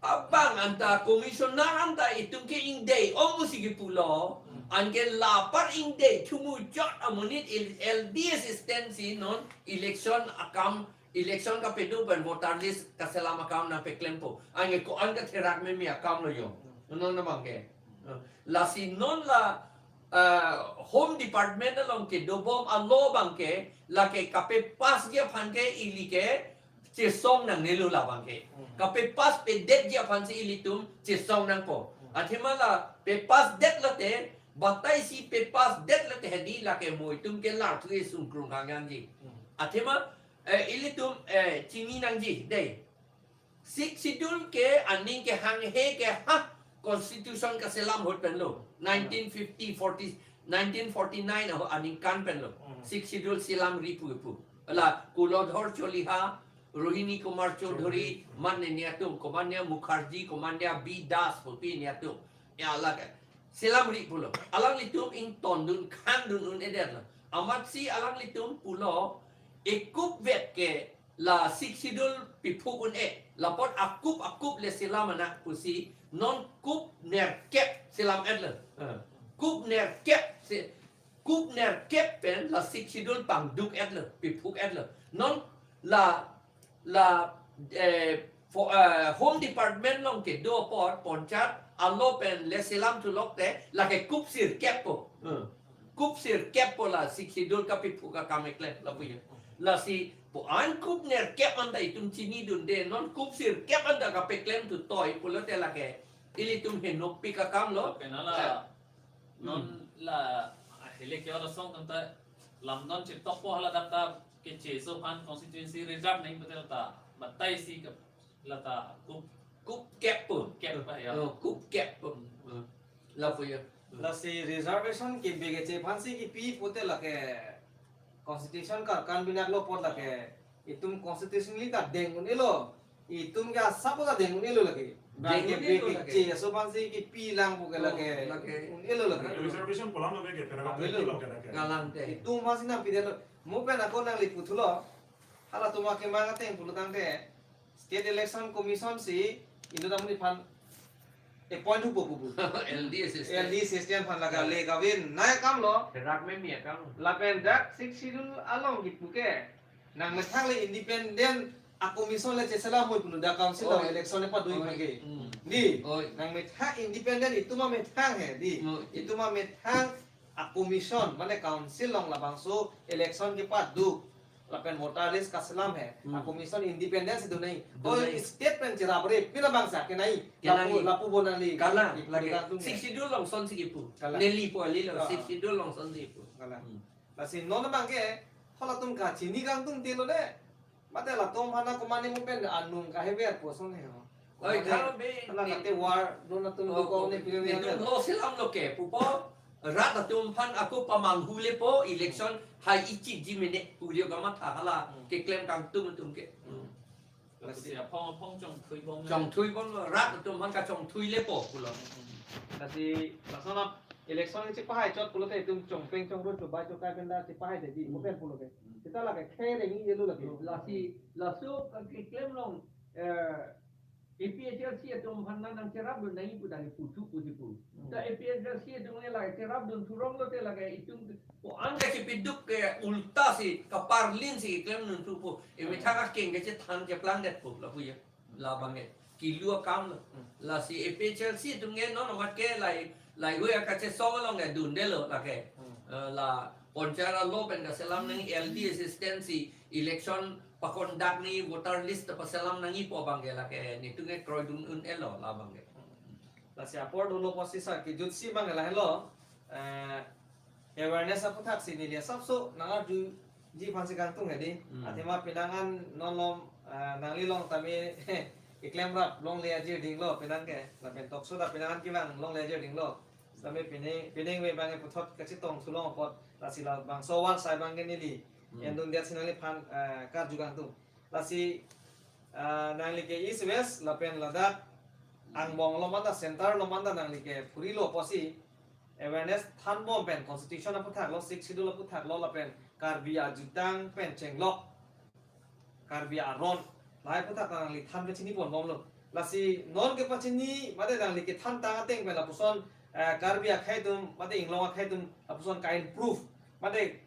abang anta commissioner anta itum ke ingdei ong pusi kipulo. Hmm. Anke lapar ingdei thumu jot amonit il-, L D assistant si non election akam, election kapedo pen voter list kaselam akam nangpeklempo. Anke ko-an katherak meme akam lo yo. Hmm. Non abang ke. Hmm. Lasi non la uh, Home Department along kedobom a-law abangke, lake kapepass ji aphan ke ili ke chesong nangnelo labangke. Hmm. Kapepass pedet ji aphansi ilitum chesong nangpo. Hmm. Athema la pepass det lote, batai si pepass det lote hedi lake mo itum ke larthu esung krung hangyang ji. Hmm. Athema, eh, ilitum, eh, chini nangji, dei. Sixth Schedule ke aning kehanghe ke ha Constitution kaselam ahut penlo. Nineteen fifty, forty, nineteen forty-nine aho aningkan penlo. Hmm. Sixth Schedule selamri pu pu. Ala Kulodhar Choliha, Rohini Kumar Chowdhury, Chowdhury. Mane niatum, komania Mukherjee, komania B Das, pupi niatum. Ya, ala ke. Selamri pulo. Alanglitum ingtondun khandun un-edetlo. Amatsi alanglitum pulo, ekup vet ke la Sixth Schedule piphuk un-e, lapot akup akup le selam anak pusi, non kup nerkep selam-etlo. Eh. Kup nerkep se, kup nerkep pen la Sixth Schedule pangduk-etlo, piphuk-etlo. Non la, la, eh, fo-, eh, Home Department along kedo apor, Panchayat a-law pen le selam thulok te, lake kup sirkep po. Hmm. Kup sirkep po la Sixth Schedule kapiphuk akam keklem lapu ya. Lasi po an kup nerkep anta itum chinidunde, non kup sirkep anta kapeklem tu toi pulote lake ilitum henopik akamlo. Lapen ala, eh, non, hmm, la ahele ke ora song tanta lam non chetokpo hala data ke cheso aphan constituency reserve nangji pute lata batai si ke lata kup, kup kep po. Kep pa ya. Oh, kup kep po. Hmm. Lapu ya. Lasi reservation ke bege che aphansi kipi pute lake constitution karkan binak lo apot lake itum constitutionally ta deng un-elo. Itum ke asap ta deng un-elo lake. Deng un-elo lake. Bege che aso aphansi kipi lang pu ke, oh, lake, lake un-elo lake. Reservation pulang lo bege, paragraph, ah, elo, twenty lo ke lake. Galang te. Itum aphansi nangpidetlo. Mo pen ako nangli puthulo. Halatum akemang ateng pulo tangte State Election Commission si indo damni aphan appoint hupo pupu. L D assistant. L D assistant aphan laga, ya, le gavin nai akamlo. Therak meme akam. Lapen dak Sixth Schedule along kipu ke nangmethang le independent a-commission le cheselam moi pulo dak council, oi, along election le padoi, oi, aphan ke. Hmm. Di. Oi. Nangmethang independent, itum amethang he di. Oi. Itum amethang a-commission, mane council along labangso election kepaduk lapen voter list kaselam he. Hmm. A-commission independent si do nai. Do nai. Oi, state pen cherap re, pina bangsa kenai. Kenai. Lapu, lapu bonali. Kalang, ipu lake. Sixth Schedule along sonsi kipu. Kalang. Neli po ali lo, ah, Sixth Schedule along sonsi kipu. Kalang. Hmm. Lasi non abangke, halatum kachini kangtung tilo le. Mate latum aphan na komane mo pen anung kahever po song he ho. Oi, komane, khalo be, hana ni kate war, non atum, oh, dukong ne, pini ne, netum lo selamlo ke, pupo, rat atum aphan ako pamanghu lepo, election hai ichit ji mene, pu jo kamatha hala, hmm, keklem kangtung atum ke. Hmm. Lasi aphong aphong chongthui bom le. Chongthui bomlo, rat atum aphan kachongthui lepo pulo. Hmm. Lasi, lason ap election chepahai chot pulote itum chongpeng chongro chobai chokai pen da chepahai de di, hmm, mo pen pulo ke. Hmm. Seta lake khereng-i elo lake. Lasi, laso keklem along, eh, A P H L C atum aphan nang cherapdun nangji pu tangte puthu pusi pu. Hmm. Ta A P H L C atum ke la cherapdun thurong lote lake itum ko-an kachepiduk ke ulta si kaparlin si klemdun thu pu. Emethang akeng kachethan cheplangdet pu lapu ya. Labang ke kilu akam lo. Hmm. Lasi A P H L C atum ke non amat ke lai, lai hui akachesong along ke dundelo lake. Hmm. Eh, la Panchayat a-law pen kaselam nang, L D assistant si election pakondak nangji, voter list paselam nangji pu abang ke lake netum ke kroidun un-elo labang ke. Lasi apor dolo apotsi sar kejutsi abang ke lahelo, eh, awareness aputhak si neli asapso nangarjuji aphansi kangtung he di. Hmm. Athema penang an non along, eh, nangli along tame keklem rap longle ajir dinglo penang ke. Lapen talk show ta penang an kevang longle ajir dinglo. Sitame pining, pining me abang ke puthot kachetong thulong apot, lasi labangso war sai abang ke neli, hmm, endun det si nangliphan, eh, karju kangtung. Lasi, eh, nangli ke East West lapen ladak angbong along manda, center along manda nangli ke phurilo apotsi awareness thanbom pen constitution aputhak lo, Sixth Schedule aputhak lo lapen Karbi ajutang pen chenglok, Karbi aron, lahai aputhak nangli than kachini ponbomlo. Lasi non kepachini mate nangli kethan tang ateng pen lapuson, eh, Karbi akhei atum mate inglong akhei atum lapuson ka-improve mate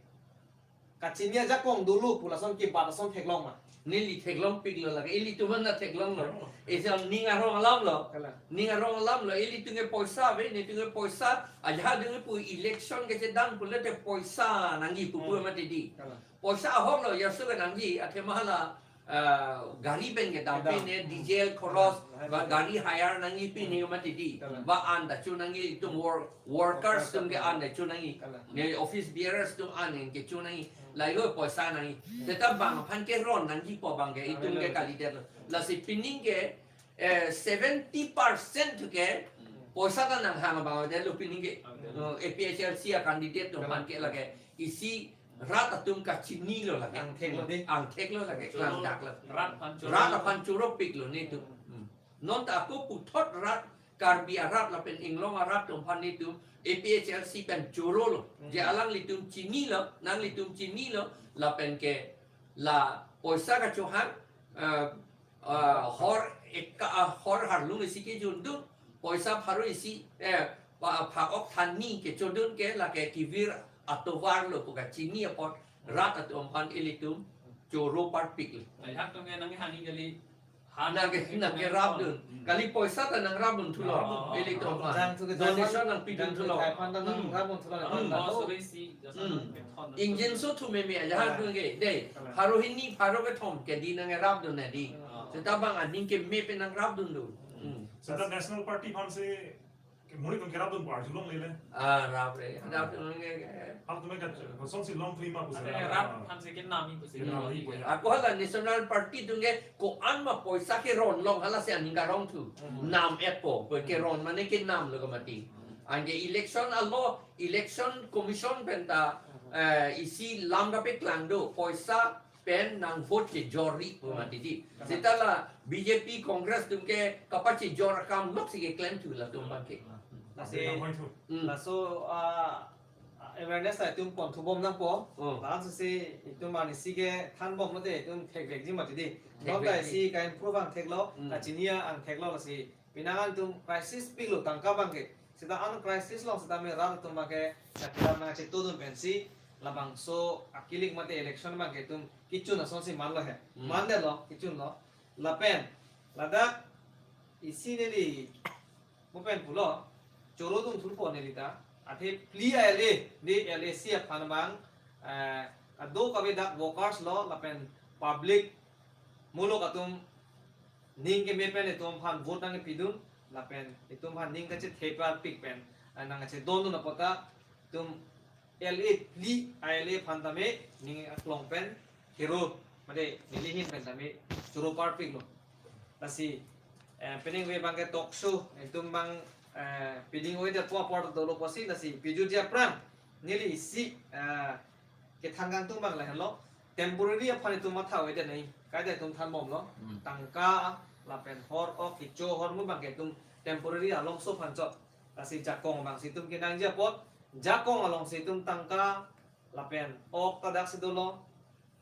kachini ajakong dolo pu lason kibat ason theklong ma? Neli theklongpiklo lake, ilitum an theklonglo. Isi ning arong alamlo. Kalang. Ning arong alamlo, ilitum ke poisa ave, nelitum ke poisa, ajahak ding pu election kachedang pulote poisa nangji pu pu Hmm. mati di. Kalang. Poisa ahoklo, yasu ke nangji, athema hala, ah, gari pen kedam Kedam. pine, Hmm. diesel, khoros, Kalang. ba gari hire nangji pine Hmm. mati di. Kalang. Ba an ta cho nangji, itum wor-, workers Workers atum ke atum. an ta cho nangji. Kalang. Ne office bearers atum an ke cho nangji. Hmm. Lahei poisa nangji. Hmm. Seta bang aphan ke ron nangji pu abang ke, itum ke Available. kalidetlo. Lasi pining ke, eh, seventy percent ke Hmm. poisa ta nanghang abang detlo pining ke. Available. Eh, A P H L C a candidate atum Available. aphan ke lake. Isi rat atum kachinilo lake. Angtheklo di. Angtheklo lake, Choro. klangdaklo. Rat aphan choro. Rat aphan choropiklo nelitum. Hmm. Hmm. Non ta ako puthot rat, Karbi arat lapen Inglong arat atum aphan nelitum A P H L C pen chorolo. Hmm. Je alanglitum chinilo, nanglitum chinilo, lapen ke la poisa kachohang, eh, eh, hor eka, ah, hor harlung isi kejondun, poisa pharo isi, eh, pa, pha-ok than ni kechodun ke lake kevir atovarlo pu kachini apot rat atum aphan ilitum choro parpiklo. Ajahak atum ke nanghangji kali. Nang ke, nang kerapdun. Hmm. Kali poisa ta nangrapdun thulo. Oh. Ilitum aphan. Jang thu ke donation nangpidun jang thu thulo. Thai aphan ta Hmm. nangrapdun thulo. Hmm. Nang Oh, ta. sorry, si, jasa Hmm. nang kethon. Ingjinso thu meme ajahak atum ke. Dei. Kalang. Pharo hini, pharo kethom ke di nangrapdun ne di. Oh. Seta bang aning keme pen nangrapdun do. Hmm. Seta National Party aphan si ke monit atum kerapdun pu arjulonglele. Ah, rap re. Rap re. Halatum ke, ke. Halatum ke kosonsi longphli ma pusi Ate rap. rap aphan si kenamji pusi Kenamji kenamji pusi. ke. Ako hala National Party atum ke ko-an ma poisa keron long hala si aning karong thu. Hmm. Nam-etpo, pu keron mane kenamlo ke mati. Hmm. Anke election alo, election commission pen ta, Hmm. eh, isi lam kapeklang do, poisa pen nang vote kejorji pu Hmm. mati di. Kalang. Seta la B J P Congress atum ke kapachejor akam lok si keklem thu latum abang ke. Lasi Kalang. Hmm. laso, ah, awareness ta itum pon thubom nangpo. Hmm. Laso si itum arnisi kethanbom mate itum thekvekji mati di. Thekvekji. Non ta isi ka-improve angtheklo, Hmm. kachini angtheklo lasi. Penang an itum crisis piklo tangka abang ke. Seta an crisis along seta me rat atum abang ke, ya kiran nangchetongdun pensi, labangso akilik mate election abang ke itum kechun asonsi manlo he. Hmm. Mandetlo, kechunlo. Lapen, ladak isi neli mo pen pulo, chorodun thulpo neli ta. Athe phli a L A, di L A C aphan abang, eh, ado kave dak workers lo, lapen public muluk atum ning keme pen itum aphan vote nangpidun, lapen itum aphan ning kachethe parpik pen, eh, nangchedondun apot ta, itum L A phli a L A aphan tame ning aklong pen hero, mate neli ahin pen tame choro parpiklo. Lasi, eh, penang ve abang ke talk show, itum abang, eh, piding oi det pu apor dolo pusi, lasi piju dia prang, neli isi, eh, kethan kangtung abang lahenlo, temporary aphan itum matha oi det nai, kaita itum thanbomlo, Hmm. tangka, lapen hor, ok, kecho, hormu abang ke itum temporary alongso aphan chot. Lasi jakong abang si itum kenangji apot, jakong along si itum tangka, lapen ok ta dak si dolo,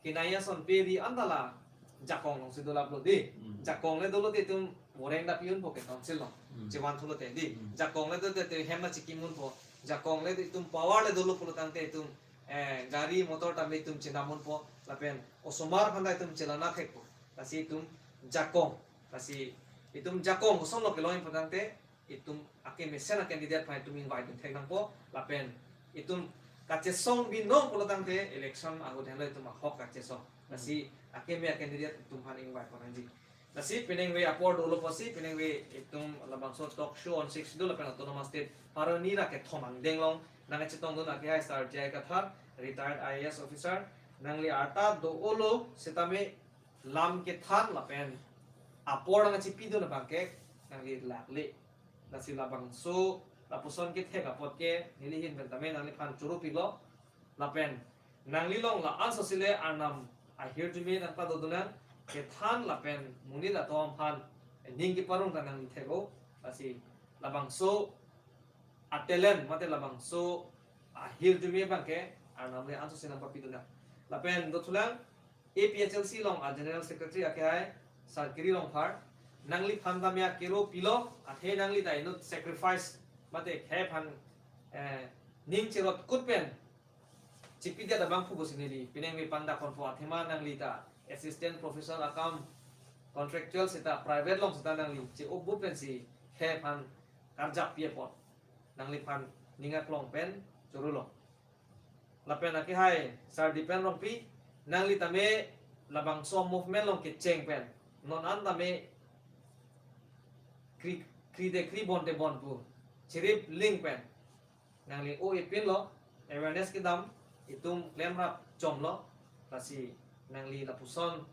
kenai ason pe ri anta la jakong along si dolaplo di. Hmm. Jakong le dolo te itum voreng ta pi-unpo ke council along. Hmm. Chevan thulo te di. Hmm. Jakong le dolo te hem ta chikim-unpo. Jakong le itum power le dolo pulo tangte itum, eh, gari motor tame itum chenam-unpo. Lapen osomar aphan ta itum chelana thekpo. Lasi itum jakong. Lasi itum jakong kosonlo kelong important te, itum akemesen a candidate aphan itum invite dun thek nangpo, lapen itum kachesong binong pulo tangte election ahut henlo itum ahok kachesong. Lasi akeme a candidate itum aphan invite pon nangji. Lasi penang ve apor dolo pusi, penang ve itum labangso talk show on six schedule lapen autonomous state pharo hini ra kethom angdeng along nangchetongdun akehai Sir J I Kathar, retired I A S officer, nangli arta dolo setame lam kethan lapen apor nangchipidun abang ke nangli lakle. Lasi labangso lapuson kethek apot ke neli ahin pen tame nangliphan choropiklo. Lapen nangli along la-anso si le Arnam ahirjume nangpadodun nang, kethan lapen monit atum aphan ning keparong ta nangli thek-o. Lasi labangso a-talent mate labangso ahirjume abang ke Arnam le-anso si nangpapidun nang. Lapen dothulang A P H L C along a General Secretary akehai Sir Kiri Rongphar, nangliphan tame akero pilo, athe nangli ta inut sacrifice mate khei aphan, eh, ning cherot kut pen chipidet abang phu pusi neli pineng me pangdak konpo athema nangli ta assistant professor akam contractual seta private along seta nangli che-obu pensi khei aphan karjap pi apot nangliphan ning aklong pen chorolo. Lapen akehai Sar Dipen Rongpi, nangli tame labangso movement along kecheng pen non an tame kri kri de kri bon de bon pu chirip ling pen nangli o epin lo, awareness kedam, itum klemrap chomlo. Lasi nangli lapuson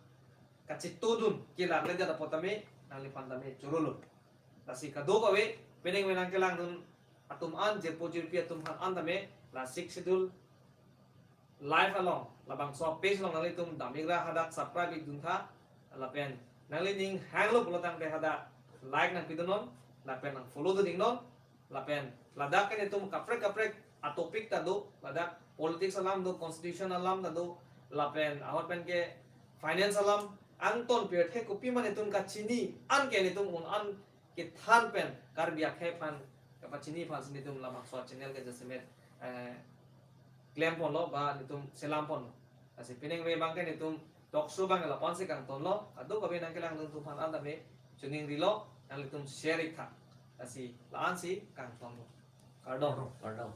kachitudun kilang le jada potame nangliphan tame chorolo. Lasi kadokave peneng me nangkelangdun atum an, jirpo jirpi atum aphan an tame la Sixth Schedule live along labangso page along nanglitum damikra hadak subscribe ikdun tha. Lapen nangli ning hanglo pulo tangte hadak like nangpidunnon, lapen nang follow dun iknon. Lapen ladak ke netum kaprek kaprek atopic ta do, ladak politics alam do, constitution alam ta do, lapen ahut pen ke finance alam, angton pirthe kopima netum kachini an ke netum un an kethan pen Karbi akhei aphan kapachini aphansi netum labangso channel ke jasemet eh, klem ponlo ba netum selam ponlo. Lasi peneng me abang ke netum talk show abang lapu-ansi kangtonlo, kadokave nangkelangdun atum aphan an tame choningrilo, nanglitum share ik tha. Lasi la-ansi kangtonlo. Kardom. Kardom.